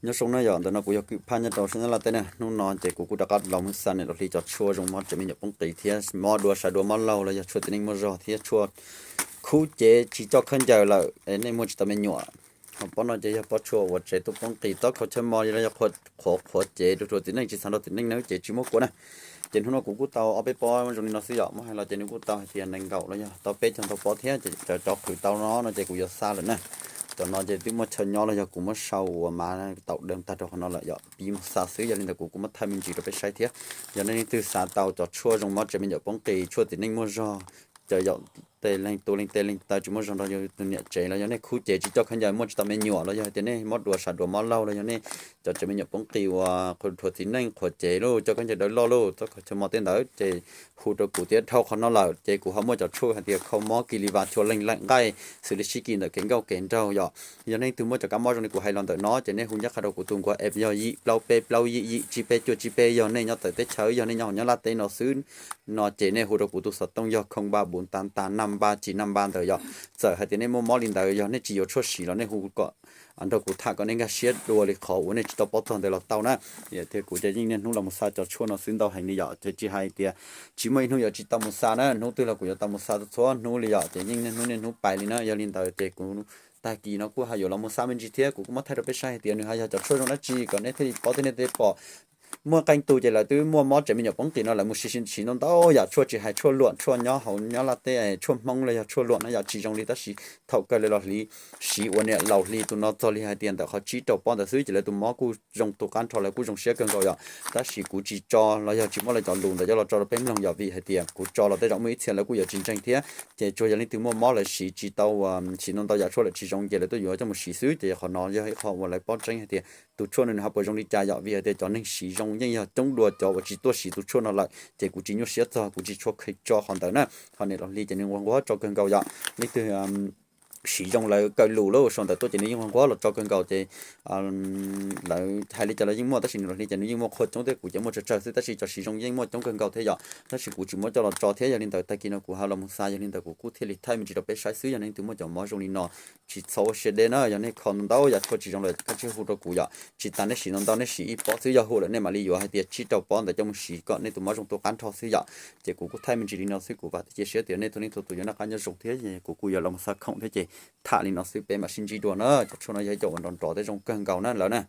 Nyob zoo na yom, ntawm no kuv yog Kwm Phaj nyob rau sab Nyab Laj teb na. Hnub no ces kuv kuj rov qab los mus xa nej los hli cov tshuaj zoo mob tsev me nyuam poob qis thiab mob dua sab dua mob laug los yog tshuaj txiv neej muaj zog thiab tshuaj khuv cev tsis coj khaub ncaws lawm es nej muaj tsis tau me nyuam. Ho pob no ces yog pob tshuaj uas tsev tuaj poob qis tob kho chaw mos los yog qhuav qhuav cev rau rau txiv neej tsis xav rau txiv neej nawb ces tsis muab kua na. Ces hnub no kuv kuj tau ob peb pob zoo li no xwb yom, muab hais los ces nws kuj tau hais tias nees nkaum los yog tau peb caug ntau pob thiab ces cov qhwv tau no no ces kuv yuav xa lawm na. Cov no ces twb muaj chaw nyob los yog kuv muab sau ua mas tau deev tag rau qhov no lawm yom, pib mus xa xwb. Yog li ntawd kuv kuj muab thaij me ntsis rau peb saib thiab. Yog nej leej twg xav tau cov tshuaj zoo mob tsev me nyuam poob qis tshuaj txiv neej muaj zog, cov yom tej leeg tus leej tej leej taw tsis muaj zog nrog yus tus niam tsev los yog nej khuv cev tsis coj khaub ncaws muaj tsis tau me nyuam los yog hais tias nej mob dua sab dua mob laug los yog nej cov tsev me nyuam poob qis uas qhuav rau rau txiv neej qhuav cev lauj coj khaub ncaws dawb loj lauj tob kho chaw mos tej ntawd ces hu rau kuv thiab. Dhau qhov no lawm ces kuv ho muaj cov tshuaj hais tias kho mob kis li vas chua leej laim nqaij xws li sib kis ntawm kev nkauj kev nraug yom. Yog nej leej twg muaj cov kab mob zoo li kuv hais los ntawm no ces nej hu ncaj qha rau kuv tus nkuaj app yog yim plaub peb plaub yim yim tsib peb cuaj tsib peb. Yog nej nyob tawm teb chaws, yog nej nyob hauv Nyab Laj teb no xwb no ces nej hu rau kuv tus xov tooj yog không ba bốn tám tám năm ba chín năm ba ntawd yom. Txawm hais tias nej muaj mob li ntawd yog nej tsis yuav tshuaj siv los nej hu kom nrog kuv tham kom nej nkag siab dua li qhov uas nej tsis tau paub txog ntawd los tau na. Tias kuv ces yeej niaj hnub los mus xa cov tshuaj no xwb ntau heev li yom, ces tsis hais tias tsis muaj ib hnub yuav tsis tau mus xa na, hnub twg los kuv yuav tau mus xa txhua hnub li yom, ces yeej niaj hnub niaj hnub pais li na. Yog li ntawd ces kuv tag kis no kuj ho yuav los mus xa me ntsis thiab, kuv kuj muab thaij rau peb saib hais tias nws ho yog cov tshuaj zoo dab tsi kom nej thiaj li paub thiab nej thiaj pom. Muaj qee tus ces lawv twb muaj mob tsev me nyuam poob qis no lawv mus siv siv ntau ntau yam tshuaj tsis hais tshuaj luam tshuaj nyob hauv Nyab Laj teb tshuaj Hmoob los yog tshuaj luam no yom tsis zoo li, tab sis thaum kawg lawv los hliv siv ua niam laus hli tus no txog li hais tias ntawm qhov tsib rau pob ntawd xwb ces lawv tus mob kuj zoo tu qab nrho lawv kuj zoo siab kawg nkaus yom. Tab sis kuv tsis tso los yog tsis muab lawv cov lus ntawd coj los tso rau peb mloog yom, vim hais tias kuv tso los tej zaum muaj ib txhia lawv kuj yuav tsis ntseeg thiab. Ces tsuas yog leej twg muaj mob lawv siv tsis tau siv ntau ntau yam tshuaj lawm tsis zoo ces lawv tuaj yuav coj mus siv xwb. Ces qhov no yog ib qho uas lawv paub tseeb hais tias tus tshuaj no nws ho puas zoo li cas yom, vim hais tias cov neeg siv zoo yeej yog coob dua cov uas tsis tuaj siv tus tshuaj no lawm ces kuv tsis nyuaj siab txog kuv tsis tshua kheev tso qhov ntawd na. Ho niam laus hli ces nws nquag nquag tso kawg nkaus yom. Leej twg siv zoo lawv kawg lus lawm sau ntawv tuaj ces nws yeej nquag nquag los tso kawg nkaus ces lawv hais li cas los yeej muaj, tab sis niam laus hli ces nws yeej muaj qhua coob thiab kuv ces muaj tsawg tsawg xwb, tab sis cov siv zoo yeej muaj coob kawg nkaus thiab yom, tab sis kuv tsis muab coj los tso thiab. Yog li ntawd tag kis no kuv ho los mus xa, yog li ntawd kuv kuj thiaj li thaij me ntsis rau peb saib xwb. Yog nej leej twg muaj cov mob zoo li no tsis txhob ua siab deb na, yog nej kho ntau yam tshuaj tsis zoo lawm koj tsij hu rau kuv yom, tsis tas nej siv ntau ntau, nej siv ib pob xwb yog hu lawm nej mam li yuav hais tias tsib rau pob ntawd coj mus siv kom nej tus mob zoo tu qab nrho xwb yom. Ces kuv kuj thaij me ntsis li no xwb, kuv vam thiab cia siab tias nej txhua leej txhua tus yuav noj qab nyob zoo thiab. Kuv kuj yuav los mus xa khoom thiab ces tham li no xwb peb mam sib ntsib dua na. Cov tshuaj no yog ib co uas nrov nrov thiab zoo kawg nkaus na lawm na.